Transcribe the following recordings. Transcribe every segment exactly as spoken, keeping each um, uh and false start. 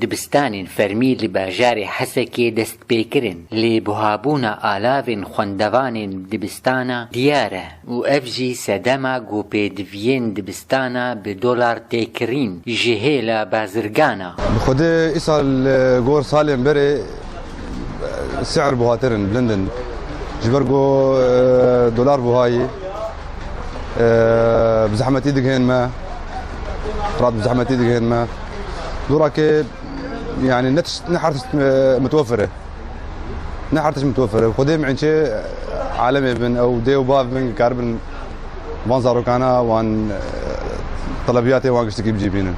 Dibistanên fermî li bajarê Hesekê dest pê kirin, lê buhabûna alavên xwendevanên dibistana diyar e û ev jî sedema ku pêdiviyên dibistana bi dolar tê kirîn ji hêla bazirgan e. Bi xwedê îsal, e, gor salên berê, e, si'er buhatir in, bilind in. Ji ber ku, e, dolar buhayî, e, bi zehmetî digihên me, rat bi zehmetî digihên me. Dûrakê, yani ne tişt, ne her tişt, e, mitwefir e. Ne her tişt mitwefir e. Xwedê mi'inçê alemê bin, ew dê û bav bin, karibin van zarokana wan, e, telebiyatê wan giştikî bicî bînin.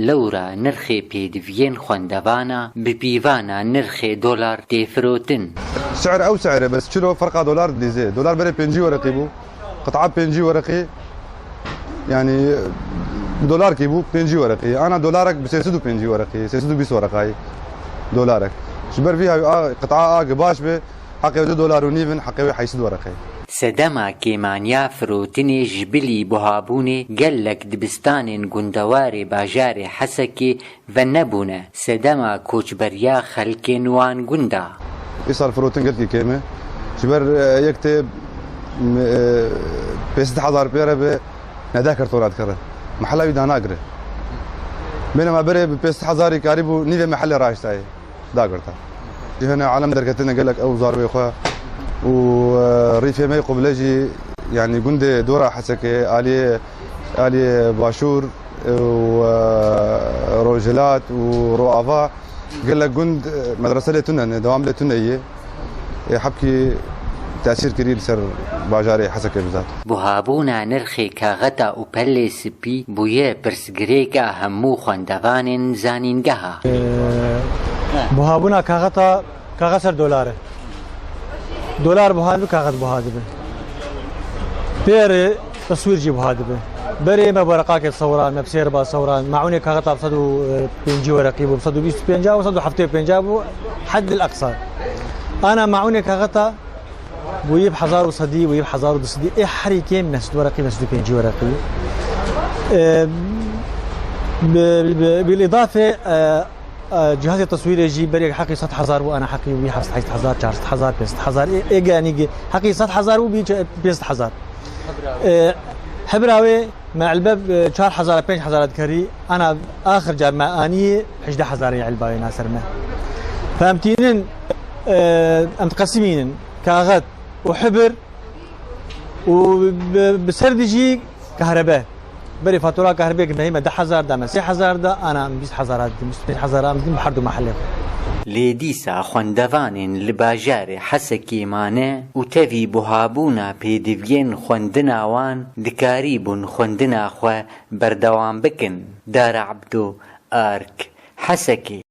Lewra nirxê pêdiviyên xwendevana bi pîvana nirxê dolar tê firotin. Si'er ew si'er e, bes çilo ferqa dolar dilîze. Dolar berê pêncî wereqî bû. Qit'a pêncî wereqî, yani, dolarkî bû pêncî wereqî. Ana dolarek bi sê sed û pêncî wereqî, sê sed û bîst wereqayî dolarek. Ji ber vî hawî a qit'a a ki baş be, heqê wê du dolar û nîv in, heqê wê heyşt sed wereqê. Sedema kêmaniya firotinê ji bilî buhabûnê gelek dibistanên gundewarê bajarê Hesekê venebûne sedema koçberiya xelkên wan gunda. Îsal firotin gelkî kêm e. Ji ber, e, yek tê, m, e, pênc sed hezar pê re be, neh kartona dikere. Mehela wî danagire. Bênema berê bi pênc sed hezarî karîbû nîvê mehelê rahiştayê. Dagirta. Cihê ne alem derketine gelek ew zarwê xwe û, e, rîfê me yê qubile jî, yani gundê dora Hesekê, aliyê, aliyê Başûr, û, e, Rojhilat û Roava gelek gund, e, medrese lê tune ne, dewam lê tune ye. Ê hebkî tesîr kirî li ser bajarê Hesekê bizat. Buhabûna nirxê kaxeta û pelê sipî bûye pirsgirêka hemû xwendevanên zanîngeha. Ee, buhabûna kaxeta, kaxet ser dolar e. Dolar buha dibe, kaxet buha dibe. Pêrê teswîr jî buha dibe. Berê me werqakê sewran, me bi sê riba sewran. Maûnê kaxeta bi sed û pêncî wereqî bû, bi sed û bîst û pênc û sed û heftê û pênc bû, heddil eqsa. Ana maûnê kaxeta bûyî bi hezar û sedî, bûyî bi hezar û du sedî. Ê herî kêm neh sed wereqî, neh sed û pêncî wereqî. Ee, bi, bi, bil îdafe, e, Cihazê teswîrê jî berê heqî sed hezar bû, ana heqî wî heft sed hezar, çar sed hezar, pênc sed hezar. Ê, ê genî gi-, heqî sed hezar bû, bî çe-, pênc sed hezar. Ê, hebra wê me elbe, e, çar hezar, pênc hezar dikerî, ana axir car me anî hejdeh hezar elba wê naser me. Femtînin, e, em diqesimînin, kaxet û hibir û bi, bi ser dijî kahrebe. Berê fatura kahribê ki mehî me deh hezar da, me sê hezar da, ana em bîst hezar dikin, bîst û pênc hezar em dikin bi her du mehelê xwe. Lê dîsa xwendevanên li bajarê Hesekê mane û tevî buhabûna pêdiviyên xwendina wan dikarîbûn xwendina xwe berdewam bikin. Dara Ebdo, Ark, Hesekê.